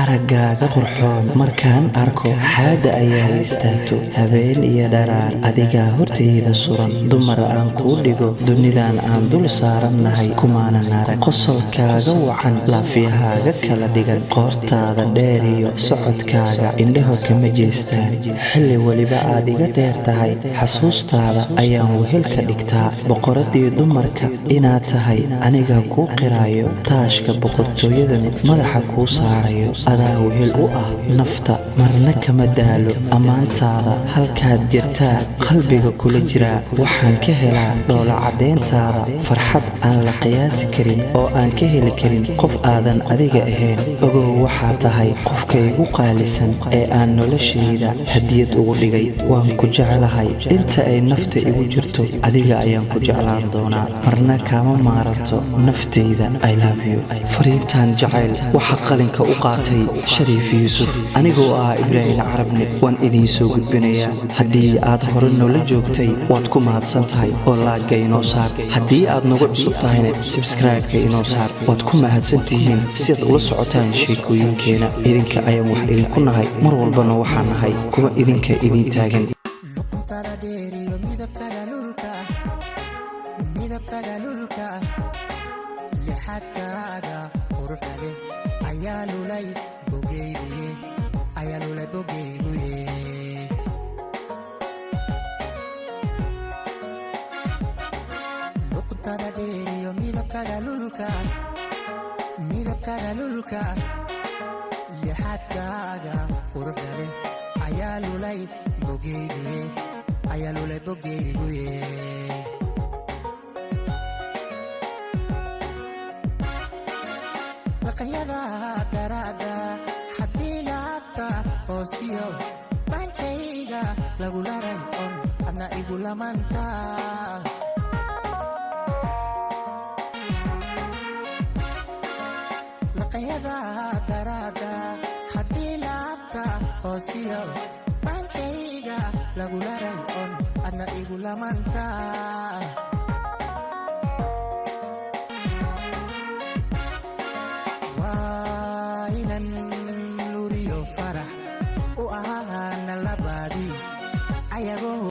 Araggaaga qurxoon markaan arko, xaada ayaa istaagto. Habeen iyo dharaar adigaa hortayda suran. Dumar aan kuu dhigo dunidan aan dul saarannahay kumaanan arag. Qosolkaaga wacan, laafyahaaga kala dhigan, qoortaada dheer iyo socodkaaga indhaho kama jeestaan. Xilli weliba aad iga dheer tahay, xasuustaada ayaan wehel ka dhigtaa. Boqoradii dumarka inaad tahay aniga kuu qiraayo, taashka boqortooyadana madaxa kuu saarayo. Adaa wehel u ah nafta, marna kama daalo ammaantaada. Halkaad jirtaa qalbiga kula jiraa. Waxaan ka helaa dhoola caddeyntaada farxad aan la qiyaasi karin oo aan ka heli karin qof aadan adiga ahayn. Ogow, waxaa tahay qofka igu qaalisan ee aan noloshayda hadiyad ugu dhigay. Waan ku jeclahay. Inta ay nafta igu jirto adiga ayaan ku jeclaan doonaa, marna kaama maaranto naftayda. I love you. Fariintan jacayl waxaa qalinka u qaatay Shariif Yuusuf. Anigoo ah Ibraahim Carabne waan idiin soo gudbinayaa. Haddii aad hore noola joogtay, waad ku mahadsan tahay oo like-ga inoo saar. Haddii aad nagu cusub tahayna, subscribe-ka inoo saar. Waad ku mahadsan tihiin sidaad ula socotaan sheekooyinkeena. Idinka ayaan wax idinku nahay, mar walbana waxaan nahay kuwa idinka idiin taagan. Luquntada dheer iyo midabkaga lulka, midabkaga lulka, lixadkaaga quruxda leh ayaa lulay bogeyguye, ayaa lulay bogeyguye. Luquntada dheer iyo midabkaga lulka, midabkaga lulka, lixadkaaga quruxda leh ayaa lulay bogeyguye, ayaa lulay bogeyguye. Dhaqanyada daraada haddii laabta hoosiyo bankayga lagu laray on adna igu lamanta. Dhaqanyada daraada haddii laabta hoosiyo bankayga lagu laray on adna igu lamanta. Waa inan luriyo farax u ahaana labaadii ayagoo